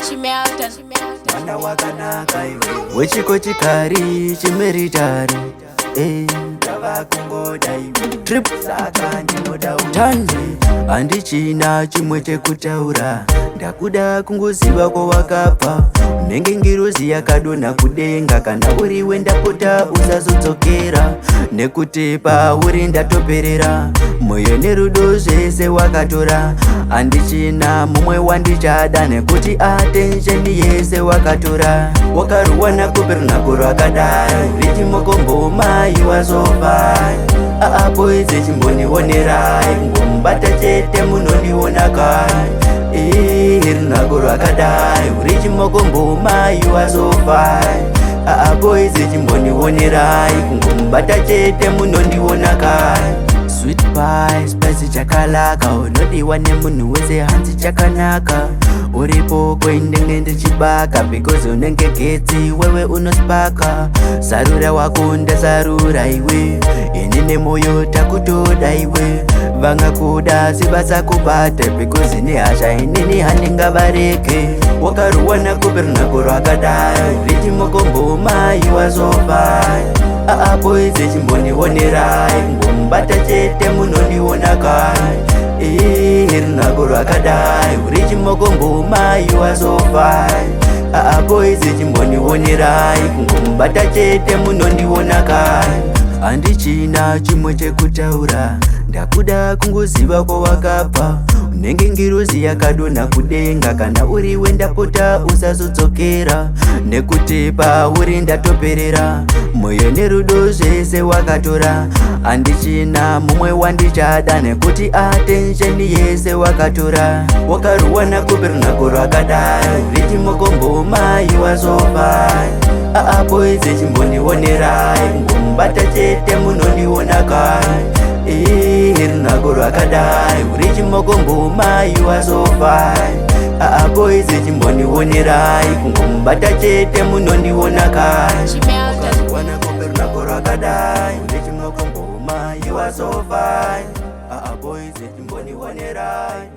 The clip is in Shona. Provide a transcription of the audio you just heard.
Chimelton. Mwana wakanaka iwe, wechikochikari chimilitary, eh. Ndava kungoda iwe trip, saka ndinoda utani. Handichina chimwe chekutaura, ndakuda kungoziva kwawakabva. Unenge ngirozi yakadonha kudenga. Kana uriwe, ndapota usazodzokera, nekuti pauri ndatoperera. Moyo nerudo zvese wakatora, handichina mumwe wandichada, nekuti attention yese wakatora. Wakaruwana kupi runako rwakadai? Richimokomboma, you are so fine. Aapo idze, chimbondionerai, kungomubata chete munondiona kai. Ii, runako rwakadai, uri chimokomboma, you are so fine. Aapo idze, chimbondionerai, kungomubata chete munondiona kai. Sweet pie, spicy, chakalaka, unodiwa nemunhu wese, hanzi chakanaka. Uripo kwendenge ndichibaka, because unenge getsi, wewe unospaka. Sarura wakunda, sarura iwe, ini nemoyo takutoda iwe. Vangakuda sivasakubate, because nehasha inini handingavareke. Wakaruwana kupi runako rwakadai? Richimokomboma, you are so fine. Aapo idze, chimbondionerai, kungomubata chete munondiona kai. Ii, runako rwakadai, uri chimokomboma, you are so fine. Aapo idze, chimbondionerai, kungomubata chete munondiona kai. Handichina chimwe chekutaura, ndakuda kungoziva kwawakabva. Unenge ngirozi yakadonha kudenga. Kana uriwe, ndapota usazodzokera, nekuti pauri ndatoperera. Moyo nerudo zvese wakatora, handichina mumwe wandichada, nekuti attention yese wakatora. Wakaruwana kupi runako rwakadai? Richimokomboma, you are so fine. Aapo idze, chimbondionerai, kungomubata chete munondiona kai. Ii, runako rwakadai, uri chimokomboma, you are so fine. Aapo idze, chimbondionerai, kungomubata chete munondiona kai. Chimelton. Wana kupi runako rwakadai? Uri chimokomboma, you are so fine. Aapo idze, chimbondionerai.